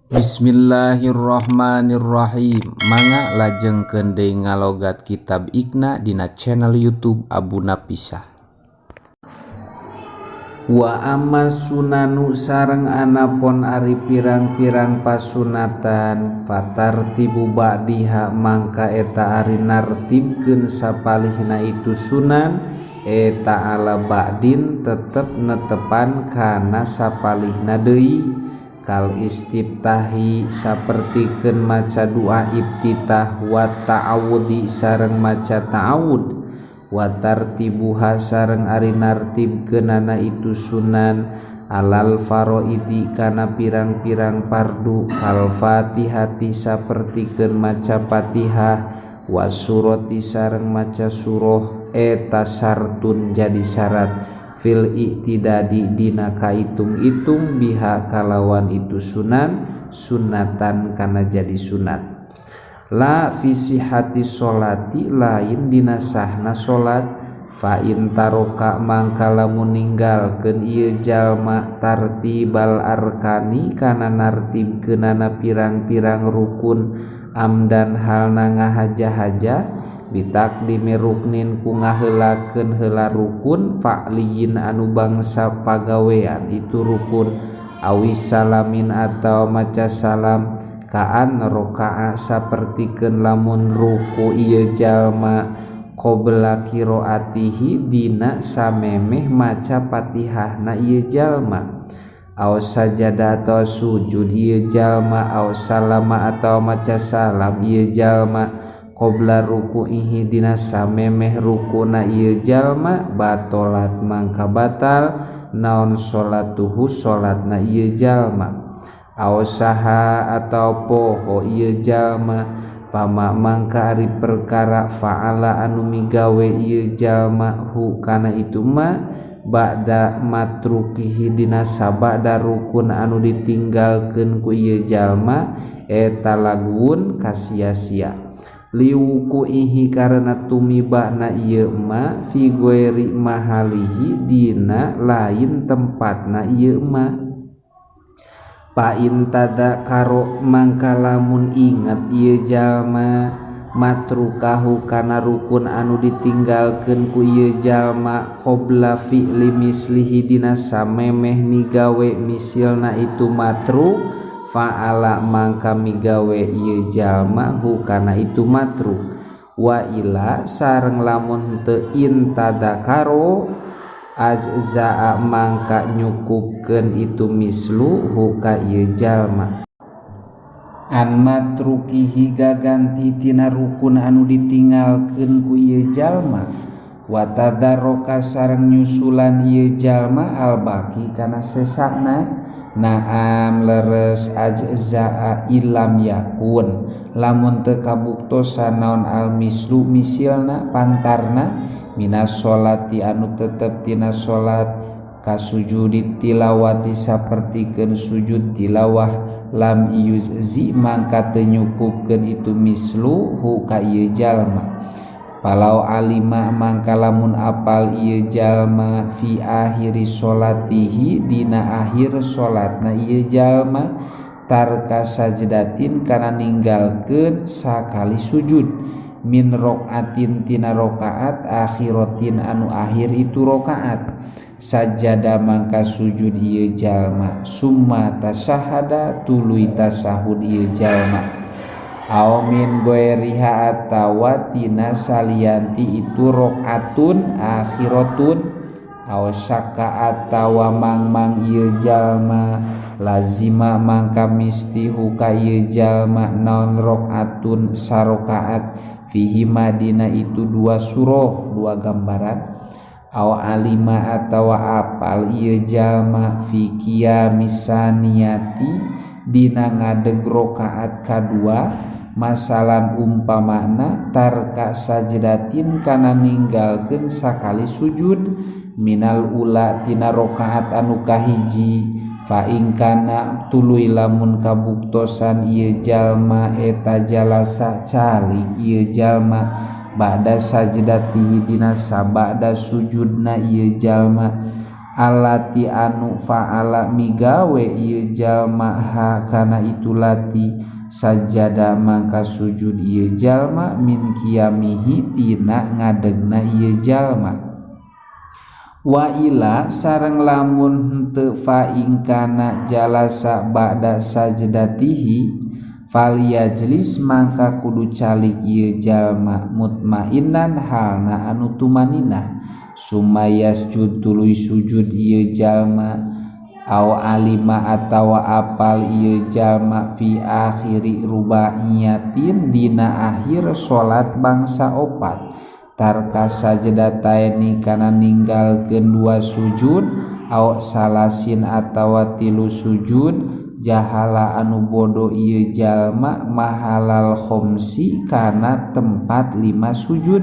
Bismillahirrahmanirrahim Mangga lajengkeun deui ngalogat kitab Iqna dina channel YouTube Abu Napisah. Wa amma sunanu sareng anapon ari pirang-pirang pasunatan fatartibu ba'diha mangka eta ari nartibkeun sapalihna itu sunan eta ala ba'din tetep netepan kana sapalihna deui kal istiftahi sapertikeun maca doa iftitah wa ta'awudi sareng maca ta'awud wa tartibuha sareng ari nartibkeunana itu sunan alal faraidi kana pirang-pirang fardu kal fatihati sapertikeun maca fatihah wa surati sareng maca surah eta sartun jadi syarat fil iktidadi dina kaitung-itung biha kalawan itu sunan sunatan kana jadi sunat la fi sihhati sholati lain dina sahna salat fa in taroka mangka lamun ninggalkeun ieu jalma tartibal arkani kana nartibkeunana pirang-pirang rukun amdan halna ngahaja-haja bitakdimi ruknin ku ngaheulakeun heula rukun fa'liyin anu bangsa pagawean itu rukun awis salamin atau maca salam kaan roka'a sapertikeun lamun ruku ieu jalma qabla qiraatihi dina samemeh maca Fatihahna ieu jalma aw sajada atau sujud ieu jalma aw salama atau maca salam ieu jalma qabla ruku'ihi dina samemeh rukuna ieu jalma batolat mangka batal naon salatuhu salatna ieu jalma aw saha atau poho ieu jalma pama mangka ari perkara fa'ala anu migawe ieu jalma hu kana itu ma ba'da matrukihi dina sabada rukun anu ditinggalkeun ku ieu jalma eta laguun kasia-sia liwukuihi karena tumibana ieu ma fi ghairi mahalihi dina lain tempatna ieu ma fa in tadzakaro mangka lamun inget ieu jalma matrukahu kana rukun anu ditinggalkeun ku ieu jalma qabla fi'li mislihi dina samemeh migawe misilna itu matruk fa'ala mangka migawe ieu jalma hu kana itu matruk wa ila sareng lamun teu intadakaro ajza'a mangka nyukupkeun itu mislu hu ka ieu jalma an matrukihi gaganti tina rukun anu ditinggalkeun ku ieu jalma wa tadarroka sareng nyusulan ieu jalma albaqi kana sesana naam leres ajza'a ilam yakun lamun teu kabuktosan naon al mislu misilna pantarna minas sholati anu tetep tina salat kasujudi tilawati sapertikeun sujud tilawah lam yuzzi mangka teu nyukupkeun itu mislu hu ka ieu jalma palau alima mangka lamun apal ieu jalma fi akhiri sholatihi dina akhir salatna ieu jalma tarka sajdatin kana ninggalkeun sakali sujud min rokaatin tina rokaat akhiratin anu akhir itu rokaat sajada mangka sujud ieu jalma summa tasahada tuluy tasahud ieu jalma aw min ghairiha atawa tina salianti itu rakaatun akhiratun aw syakka atawa mangmang ieu jalma lazima mangka misti huka ieu jalma naon rakaatun sarokaat fihi madina itu dua surah dua gambaran aw alima atawa apal ieu jalma fi qiyamisaniyati dina ngadeg rakaat kadua masalan umpamana tarka sajdatin kana ninggalkeun sakali sujud minal ula tina rakaat anu kahiji fa in kana tuluy lamun kabuktosan ieu jalma eta jalasa calik ieu jalma ba'da sajdatihi dina sabada sujudna ieu jalma Allati anu fa'ala migawe ieu jalma ha kana itu lati sajada mangka sujud ieu jalma min qiyamihi tina ngadegna ieu jalma. Wa ila sareng lamun henteu fa ingkana jalasa ba'da sajdatihi falyajlis mangka kudu calik ieu jalma mutmainan halna anu tumaninah sumayasjud tuluy sujud ieu jalma aw alima atawa apal ieu jalma fi akhiri rubaiyatin dina akhir salat bangsa opat tarka sajdataini kana ninggalkeun dua sujud aw salasin atawa tilu sujud jahala anu bodo ieu jalma mahalal khomsi kana tempat 5 sujud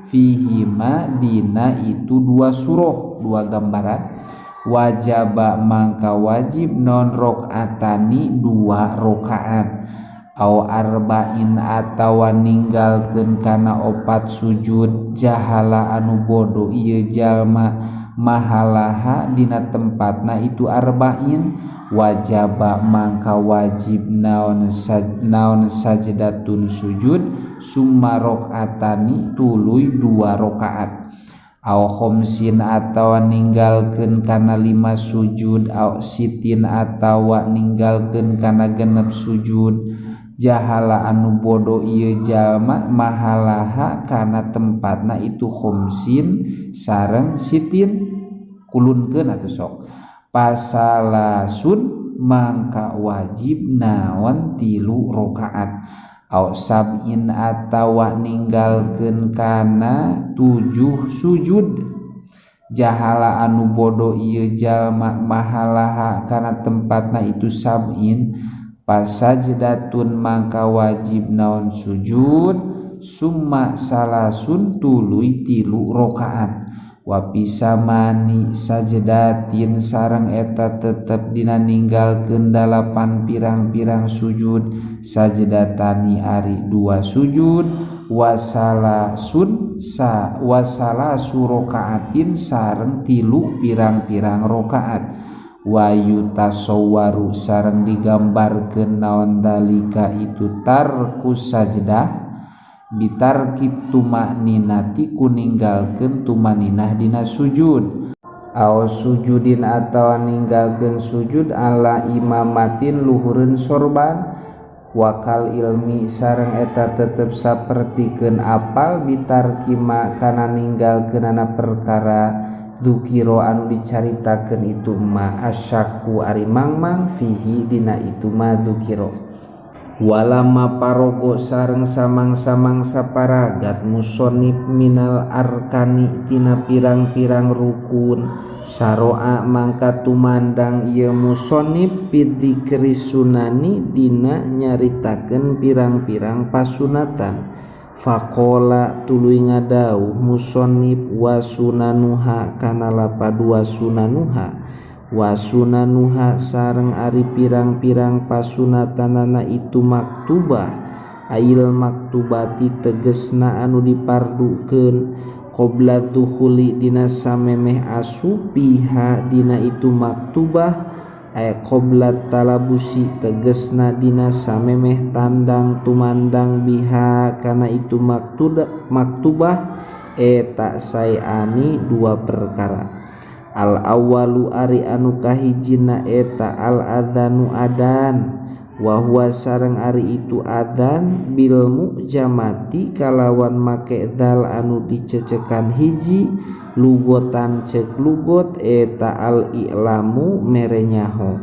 fihima dina itu dua surah dua gambaran wajaba mangka wajib non rakaatani 2 rakaat au arba'in atawa ninggalkeun kana 4 sujud jahala anu bodo ieu jalma mahalaha dina tempatna itu arba'in wajaba mangka wajib naon naon sajdatun sujud summa rakaatani tuluy 2 rakaat aw khamsin atawa ninggalkeun kana 5 sujud aw sitin atawa ninggalkeun kana 6 sujud jahala anu bodo ieu jalma mahalaha kana tempatna itu khamsin sareng sitin kulunkeun atuh sok pasalasun mangka wajib naon 3 rakaat aw sab'in atawa ninggalkeun kana 7 sujud jahala anu bodo ieu jalma mahalaha kana tempatna itu sab'in pasajdatun mangka wajib naon sujud summa salasun tuluy 3 rakaat wa pisamani sajdatin sareng eta tetep dina ninggalkeun 8 pirang-pirang sujud sajdatani ari 2 sujud wasalasun sa wasalasu rakaatin sareng 3 pirang-pirang rakaat wa yutasawwaru sareng digambarkeun naon dalika itu tarku sajdah bitarki tumakninati ku ninggalkeun tumaninah dina sujud aw sujudin atawa ninggalkeun sujud ala imamatin luhureun sorban wakal ilmi sareng eta tetep sapertikeun apal bitarki ma kana ninggalkeunana perkara dukiro anu dicaritakeun itu ma asyaku ari mangmang fihi dina itu ma dukiro. Walama parogo sareng samang-samangsa paragat musonib minal arkani tina pirang-pirang rukun saroa mangka tumandang ieu musonib pidzikri sunani dina nyaritakeun pirang-pirang pasunatan faqala tuluy ngadauh musonib wasunanuha kana lapad wasunanuha wasunanuha sareng ari pirang-pirang pasunatanana itu maktubah ail maktubati tegesna anu dipardukeun qabla dukhuli dina samemeh asupiha dina itu maktubah ay qabla talabusi tegesna dina samemeh tandang tumandang biha kana itu maktubah eta sayani dua perkara. Al awalu ari anu kahijina eta al adzanu adan wa huwa sareng ari itu adzan bil mujamati kalawan make dzal anu dicecekan hiji lugotan cek lugot eta al i'lamu mere nyaho.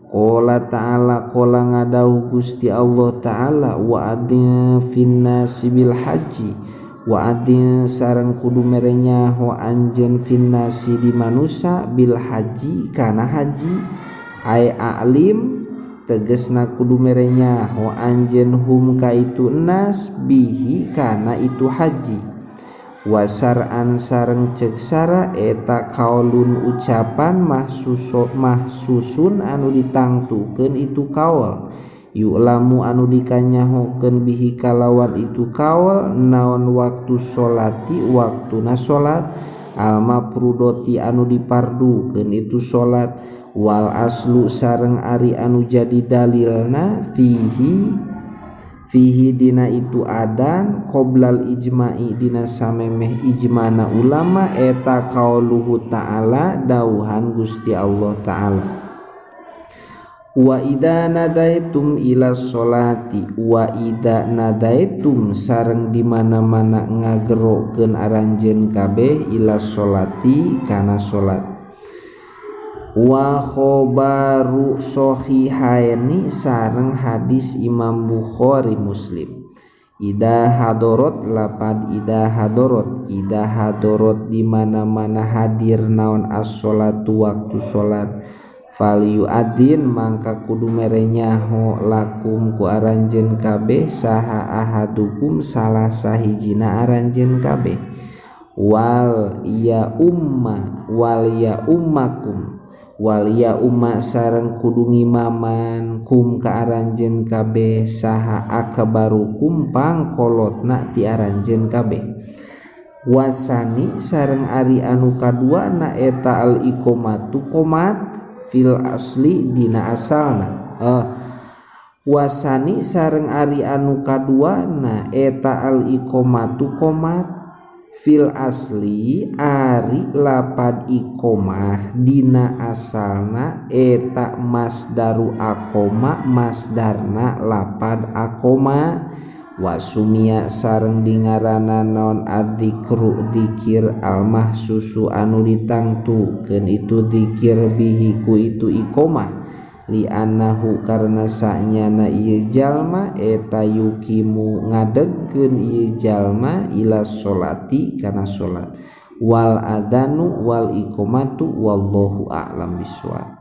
Qala ta'ala qala ngadauh Gusti Allah ta'ala wa adin finnasi bil haji wa adin sareng kudu mere nyaho anjeun finnasi di manusa bil haji kana haji ay a'lim tegesna kudu mere nyaho anjeun hum ka itu nas bihi kana itu haji wasar'an sareng cek sara eta kaulun ucapan mahsusun anu ditangtukeun itu kaul yu'lamu anu dikanyahokeun bihi kalawan itu kaul naon waktu sholati waktuna sholat al mafrudoti anu dipardukeun itu salat wal aslu sareng ari anu jadi dalilna fihi fihi dina itu adan qoblal ijma'i dina samemeh ijmana ulama eta qauluhu ta'ala dauhan Gusti Allah ta'ala wa idza nadaitum ila sholati wa idza nadaitum sareng di mana-mana ngagerokeun aranjeun kabeh ila sholati kana salat wa khobaru sahihaini sareng hadis Imam Bukhari Muslim idza hadorot lapad idza hadorot idza hadorot di mana-mana hadir naon as-sholatu waktu salat fal yu'adzin mangka kudu mere nyaho lakum ku aranjeun kabeh saha ahadukum salah sahijina aranjeun kabeh wal ya umma wal ya ummakum wal ya umma sareng kudu ngimaman kum ka aranjeun kabeh saha akbarukum pangkolotna ti aranjeun kabeh wasani sareng ari anu kaduana eta al iqamatu qomat fil asli dina asalna wasani sareng ari anu kaduana eta al iqamatu qomat fil asli ari lapad iqamah dina asalna eta masdaru aqoma masdarna lapad aqoma wasumia sareng dingarana naon adzikru dzikir almahsusu anu ditangtukeun itu dzikir bihi ku itu iqamah li annahu karna sanyana ieu jalma eta yukimu ngadegkeun ieu jalma ila sholati kana salat wal adanu wal iqamatu wallahu a'lam bissawab.